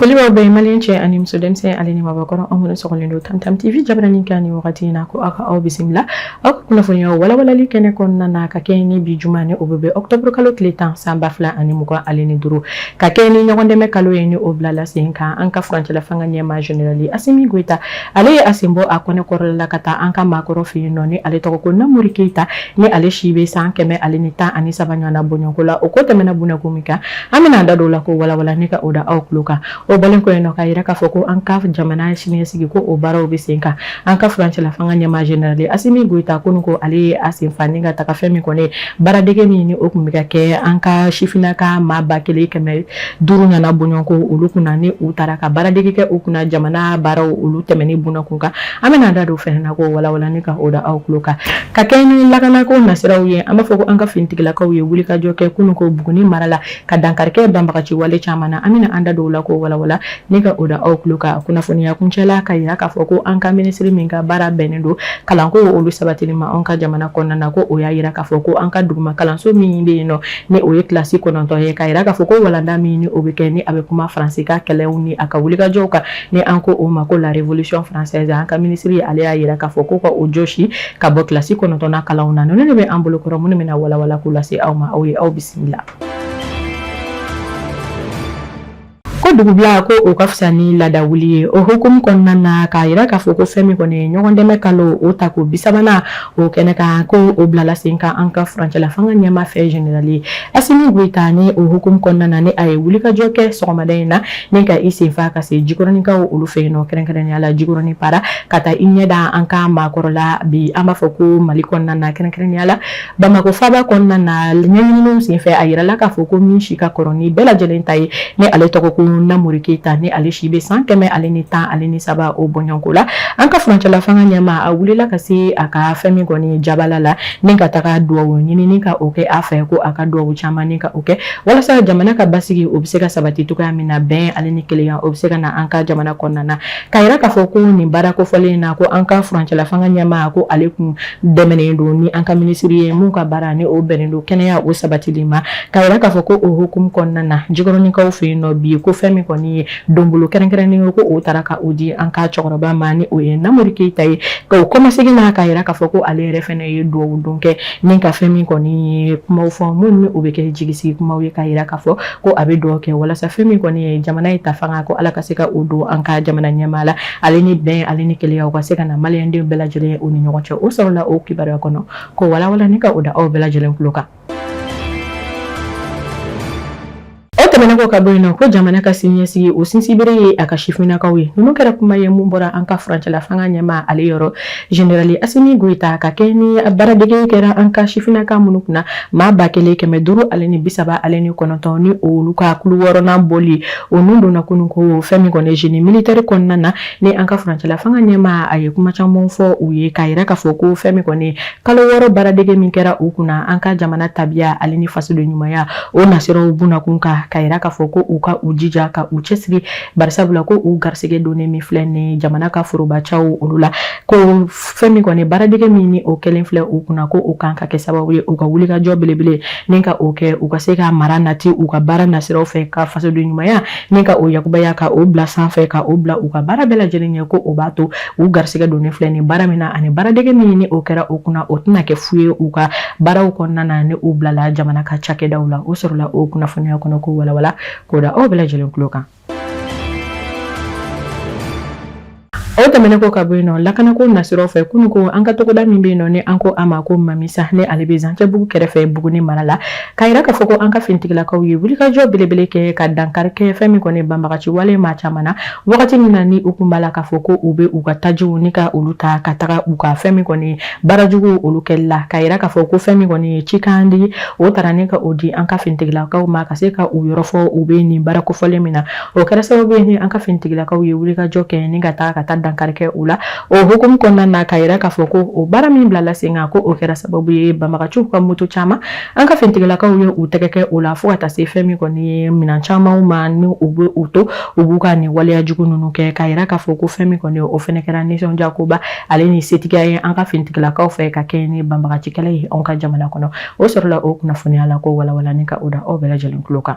Foli b'aw bɛɛ maliyɛn cɛ ani muso, denmisɛn ale ni mabakɔrɔ, aw minnu sɔgɔlen don Tam Tam TV jabaranin kan nin wagati in na, ko aw ka aw bisimila aw ka kunnafoniyaw walawalali kɛnɛ kɔnɔna na, ka kɛɲɛ ni bi juma ni o bɛ bɛn octobre kalo tile 10 san 2025, ka kɛɲɛ ni ɲɔgɔn dɛmɛ kalo ye ni o bilala sen kan. An ka furancɛla fanga ɲɛmaa général Asimi Goyita, ale ye a sen bɔ a kɔnɛ kɔrɔla la ka taa an ka maakɔrɔ fɛ yen nɔ, ni ale tɔgɔ ko Namori Keyita, ni ale si bɛ san 113 ɲɔgɔnna bɔɲɔgɔnko la. O ko tɛmɛna bunakun min kan, an bɛna an da don o la ko walawala ni ka o da aw tulo kan. O bɔlen kɔ yen nɔ, k'a yira k'a fɔ ko an ka jamana siniɲɛsigi ko o baaraw bɛ sen kan. An ka furancɛla fanga ɲɛmaa général Asimi Goyita ko ko ale ye a sen fa ni ka taga fɛn min kɔni baaradege min ni o tun bɛ ka kɛ an ka sifinnaka maa 1500 ɲɔgɔnna bɔɲɔgɔnko olu kunna, ni u taara ka baaradege kɛ u kunna jamana baaraw olu tɛmɛni bunakun kan. An bɛna an da don fɛnɛ na ko walawala ni ka o da aw tulo kan. Ka kɛɲɛ ni lakanako nasiraw ye, an b'a fɔ ko an ka finitigilakaw ye wulikajɔ kɛ kunun ko Buguni mara la, ka dankari kɛ banbagaci wale caman na. An bɛna an da don o la ko walawala ni ka o da aw tulo kan. Kunnafoniya kuncɛ la, ka yira k'a fɔ ko an ka minisiri min ka baara bɛnnen don kalanko olu sabatili ma an ka jamana kɔnɔna na, ko o y'a yira k'a fɔ ko an ka duguma kalanso min bɛ yen nɔ, ni o ye kilasi 9 ye, ka yira k'a fɔ ko walanda min ni o bɛ kɛ, ni a bɛ kuma Faransi ka kɛlɛw ni a ka wulikajɔw kan, ni an ko o ma ko la révolution française, an ka minisiri ale y'a yira k'a fɔ ko ka o jɔsi ka bɔ kilasi 9nan kalanw na. Ninnu de bɛ an bolokɔrɔ minnu bɛna walawala k'u lase aw ma. Aw ye aw bisimila. Ko dugubila ko o ka fisa ni laada wuli ye. O hukumu kɔnɔna na, k'a yira k'a fɔ ko fɛn min kɔni ye ɲɔgɔn dɛmɛ kalo o tako 30nan o kɛnɛ kan, ko o bilala sen kan an ka furancɛla fanga ɲɛmaa fɛ général Asimi Goyita, ni o hukumu kɔnɔna na ni a ye wulikajɔ kɛ sɔgɔmada in na ni ka i senfa ka se Jikɔrɔnikaw olu fɛ yen nɔ, kɛrɛnkɛrɛnnenya la Jikɔrɔni Para, ka taa i ɲɛ da an ka maakɔrɔ la bi an b'a fɔ ko Mali kɔnɔna na, kɛrɛnkɛrɛnnenya la Bamakɔ faaba kɔnɔna na. Ɲɛɲininiw senfɛ, a yirala k'a fɔ ko min si ka kɔrɔ ni bɛɛ lajɛlen ta ye, ni ale tɔgɔ ko Namori Keyita, ni ale si bɛ san 113 o bɔɲɔgɔnko la. An ka furancɛla fanga ɲɛmaa a wulila ka se a ka fɛn min kɔni jabala la ni ka taga duwawu ɲini ni ka o kɛ a fɛ, ko a ka duwawu caman ni ka o kɛ walasa jamana ka basigi o bɛ se ka sabati cogoya min na, bɛn ale ni kelenya o bɛ se ka na an ka jamana kɔnɔna na. K'a yira k'a fɔ ko nin baara kofɔlen in na, ko an ka furancɛla fanga ɲɛmaa ko ale kun dɛmɛnen don ni an ka minisiri ye mun ka baara ni o bɛnnen don kɛnɛya o sabatili ma. K'a yira k'a fɔ ko o hukumu kɔnɔna na, Jikɔrɔnikaw fɛ yen nɔ bi, ko fɛn min kɔni ye donbolo kɛrɛnkɛrɛnnen ye, ko o taara ka o di an ka cɛkɔrɔba ma, ni o ye Namori Keyita ye. K'o kɔmasegin na, k'a yira k'a fɔ ko ale yɛrɛ fɛnɛ ye duwawu don kɛ ni ka fɛn min kɔni ye kumaw fɔ minnu ni o bɛ kɛ jigisigi kumaw ye, k'a yira k'a fɔ ko a bɛ dugawu kɛ walasa fɛn min kɔni ye jamana ye ta fanga, ko Ala ka se ka o don an ka jamana ɲɛmaa la, ale ni bɛn ale ni kelenya o ka se ka na maliyɛnden bɛɛ lajɛlen u ni ɲɔgɔn cɛ. O sɔrɔla o kibaruya kɔnɔ ko walawala ni ka o da aw bɛɛ lajɛlen tulo kan. O tɛmɛnen kɔ ka bɔ yen nɔ, ko jamana ka siniɲɛsigi o sinsinbere ye a ka sifinnakaw ye. Ninnu kɛra kuma ye mun bɔra an ka furancɛla fanga ɲɛmaa ale yɔrɔ général Asimi Goyita, ka kɛ ni baaradege kɛra an ka sifinnaka minnu kunna, maa 1539, ni olu ka kulu wɔɔrɔnan bɔli o nun donna kunun ko fɛn min kɔni génie militaire kɔnɔna na, ni an ka furancɛla fanga ɲɛmaa a ye kuma caman fɔ u ye, k'a yira k'a fɔ ko fɛn min kɔni kalo 6 baaradege min kɛra u kunna, an ka jamana tabiya ale ni fasoden ɲumanya o nasiraw bunakun kan, k'a yira k'a fɔ ko u ka u jija ka u cɛsiri, barisabula ko u garisɛgɛ donnen min filɛ ni jamana ka forobacaw olu la, ko fɛn min kɔni baaradege min ni o kɛlen filɛ u kunna, ko o kan ka kɛ sababu ye u ka wulikajɔ belebele ni ka o kɛ, u ka se ka mara nati u ka baara nasiraw fɛ, ka fasoden ɲumanya ni ka o yakubaya ka o bila sanfɛ, ka o bila u ka baara bɛɛ lajɛlen ɲɛ, ko o b'a to u garisɛgɛ donnen filɛ ni baara min na ani baaradege min ni o kɛra u kunna, o tɛna kɛ fu ye u ka baaraw kɔnɔna na ni u bilala jamana ka cakɛdaw la. O sɔrɔla o kunnafoniya kɔnɔ ko walawala k'o da aw bɛɛ lajɛlen tulo kan. O tɛmɛnen kɔ ka bɔ yen nɔ, lakanako nasiraw fɛ, kunun ko an ka togoda min bɛ yen nɔ, ni an ko a ma ko Mamisa, ni ale bɛ Zancɛbugu kɛrɛfɛ Buguni mara la, k'a yira k'a fɔ ko an ka finitigilakaw ye wulikajɔ belebele kɛ ka dankari kɛ fɛn min kɔni banbagaci wale maa caman na, wagati min na ni u kun b'a la k'a fɔ ko u bɛ u ka tajiw ni ka olu ta ka taga u ka fɛn min kɔni baarajugu olu kɛli la. K'a yira k'a fɔ ko fɛn min kɔni ye cikan di, o taara ni ka o di an ka finitigilakaw ma, ka se ka u yɔrɔ fɔ u bɛ nin baara kofɔlen min na. O kɛra sababu ye ni an ka finitigilakaw ye wulikajɔ kɛ ni ka taa ka taa dankari kɛ u la. O hukumu kɔnɔna na, k'a yira k'a fɔ ko o baara min bilala sen kan, ko o kɛra sababu ye banbagaciw ka moto caman, an ka finitigilakaw ye u tɛgɛ kɛ o la, fo ka taa se fɛn min kɔni ye minɛn camanw ma ni u bɛ u to u b'u ka nin waleya jugu ninnu kɛ. K'a yira k'a fɔ ko fɛn min kɔni o fɛnɛ kɛra nisɔndiyakoba ale ni setigiya ye an ka finitigilakaw fɛ, ka kɛ ni banbagaci kɛlɛ ye anw ka jamana kɔnɔ. O sɔrɔla o kunnafoniya la ko walawala ni ka o da aw bɛɛ lajɛlen tulo kan.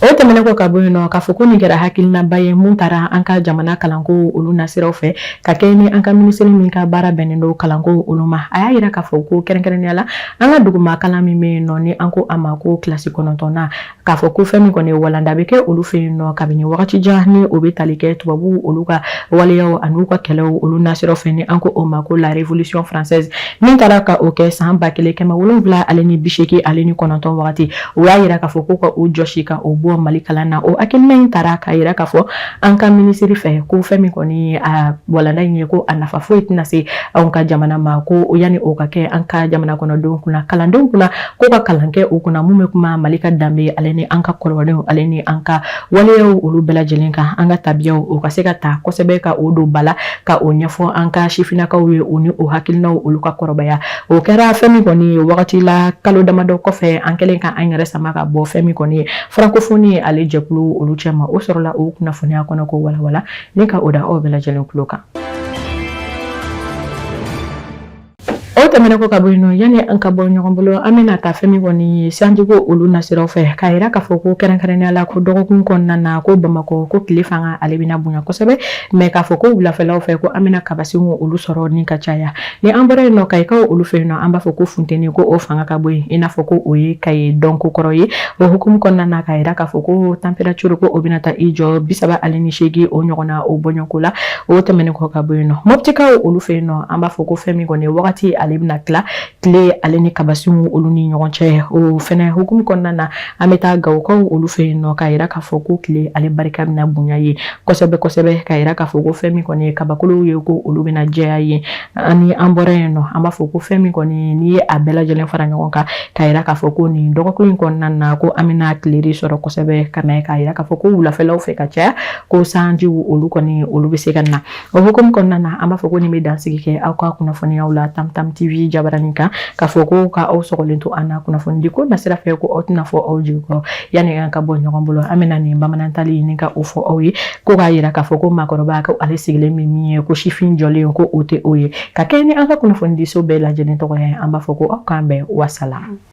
O tɛmɛnen kɔ ka bɔ yen nɔ, k'a fɔ ko nin kɛra hakilinaba ye mun taara an ka jamana kalanko olu nasiraw fɛ, ka kɛ ni an ka minisiri min ka baara bɛnnen don kalanko olu ma. A y'a yira k'a fɔ ko kɛrɛnkɛrɛnnenya la, an ka duguma kalan min bɛ yen nɔ, ni an ko a ma ko kilasi 9nan, k'a fɔ ko fɛn min kɔni walanda bɛ kɛ olu fɛ yen nɔ kabini wagati jan, ni o bɛ tali kɛ tubabuw olu ka waleyaw an'u ka kɛlɛw olu nasiraw fɛ, ni an ko o ma ko la Révolution française, min taara ka o kɛ san 1789 wagati. U y'a yira k'a fɔ ko ka o jɔsi ka o bɔ Mali kalan na. O hakilina in taara k'a yira k'a fɔ an ka minisiri fɛ ko fɛn min kɔni a walanda in ye, ko a nafa foyi tɛna se anw ka jamana ma, ko yanni o ka kɛ an ka jamana kɔnɔdenw kunna, kalandenw kunna, ko ka kalan kɛ u kunna mun bɛ kuma Mali ka danbe ale ni an ka kɔrɔlenw ale ni an ka waleyaw olu bɛɛ lajɛlen kan, an ka tabiyaw, o ka se ka ta kosɛbɛ ka o don ba la, ka o ɲɛfɔ an ka sifinnakaw ye, o ni o hakilinaw olu ka kɔrɔbaya. O kɛra fɛn min kɔni ye wagati la, kalo damadɔ kɔfɛ, an kɛlen ka an yɛrɛ sama ka bɔ fɛn min kɔni ye francophonie ale jɛkulu olu cɛma. O sɔrɔla o kunnafoniya kɔnɔ ko walawala ni ka o da aw bɛɛ lajɛlen tulo kan. O tɛmɛnen kɔ ka bɔ yen nɔ, yanni an ka bɔ ɲɔgɔn bolo, an bɛna taa fɛn min kɔni ye sanjiko olu nasiraw fɛ, k'a yira k'a fɔ ko kɛrɛnkɛrɛnnenya la, ko dɔgɔkun kɔnɔna na, ko Bamakɔ, ko tile fanga ale bɛna bonya kosɛbɛ, mais k'a fɔ ko wulafɛlaw fɛ, ko an bɛna kabasenw olu sɔrɔ ni ka caya. Ni an bɔra yen nɔ, Kayikaw olu fɛ yen nɔ, an b'a fɔ ko funteni, ko o fanga ka bon yen, i n'a fɔ ko o ye Kayi dɔnko kɔrɔ ye. O hukumu kɔnɔna na, k'a yira k'a fɔ ko température, ko o bɛna taa i jɔ 38 o ɲɔgɔnna o bɔɲɔgɔnko la. O tɛmɛnen kɔ ka bɔ yen nɔ, Mɔptikaw olu fɛ yen nɔ, an b'a fɔ ko fɛn min kɔni wagati ale bɛna tila tile ale ni kabasenw olu ni ɲɔgɔn cɛ. O fɛnɛ hukumu kɔnɔna na, an bɛ taa Gawokaw olu fɛ yen nɔ, k'a yira k'a fɔ ko tile ale barika bɛna bonya ye kosɛbɛ kosɛbɛ, k'a yira k'a fɔ ko fɛn min kɔni ye kabakolow ye, ko olu bɛna jɛya ye. Ani an bɔra yen nɔ, an b'a fɔ ko fɛn min kɔni, n'i ye a bɛɛ lajɛlen fara ɲɔgɔn kan, k'a yira k'a fɔ ko nin dɔgɔkun in kɔnɔna na, ko an bɛna tile de sɔrɔ kosɛbɛ ka na, k'a yira k'a fɔ ko wulafɛlaw fɛ ka caya, ko sanjiw olu kɔni olu bɛ se ka na. O hukumu kɔnɔna na, an b'a fɔ ko nin bɛ dansigi kɛ aw ka kunnafoniyaw la Tam Tam TV jabaranin kan, k'a fɔ ko ka aw sɔgɔlen to an na kunnafonidi ko nasira fɛ, ko aw tɛna fɔ aw jigi kɔrɔ. Yanni an ka bɔ ɲɔgɔn bolo, an bɛna nin bamanantali ɲini ka o fɔ aw ye, ko k'a yira k'a fɔ ko maakɔrɔba, ko ale sigilen bɛ min ye, ko sifin jɔlen, ko o tɛ o ye. Ka kɛ ni an ka kunnafonidiso bɛɛ lajɛlen tɔgɔ ye, an b'a fɔ ko aw k'an bɛn, wasala.